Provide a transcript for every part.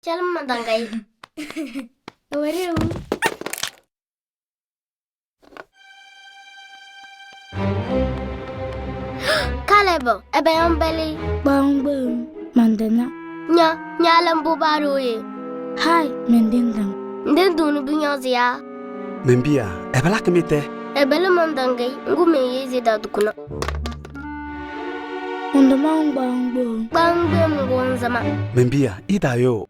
Cɛlɩm mandaŋgayɩ. Ɛwɛ ɖeu. Caleb, ebe yɔmbɛlɩ. Gbangbeem mandana. Nya, nyalembu baroye. Hi, mendendang. Ndendu nubinyoziya. Membia, ebala kemite. Ebele mandangai ngume yezi da dukuna. Undamang gbangbeem. Gbangbe mgonzama. Membia, idayo.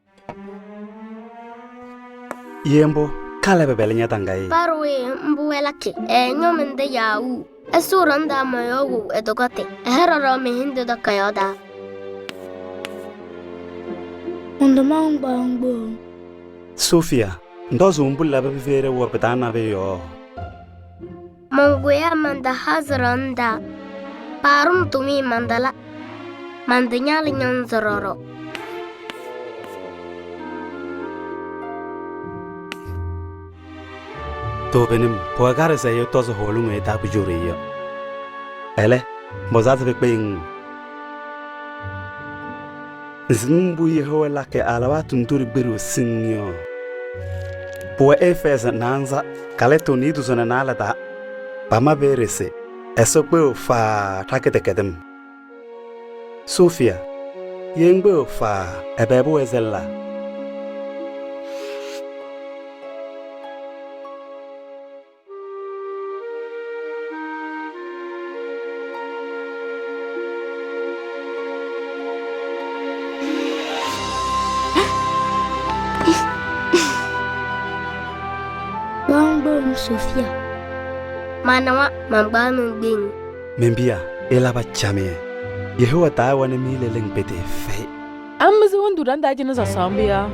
Yembo, Caleb bele nyatangai. Baroye mbuwelake. E nyomende yawu. Esuranda mayogu edogate. Eheroro mihinde da kayoda. Undamang gbangbeem. Sofia, ndozo umbula bebivere wabetana beyo. Mongoya manda hazranda. Parum tumi mandala. Mandanyal nyanzororo. Tobenim, puagare se yo tozo holungu eta bujure yo. Ele, mbozazi bekpeng. Nzimbu yehowe lake alawa tunduri biru sinyo. Pua efeza nanza, kaleto nidu zona nala da. Bama berese, eso fa taketekedem. Sofia, yengbe fa ebebu ezella. Gbangbeem Sofia. Manawa mangba gbeng. Membia, elaba chame. Yehowa ta wane mile leng pete fe. An mizi wundu dan daji na sasambiya.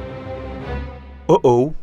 Oh oh.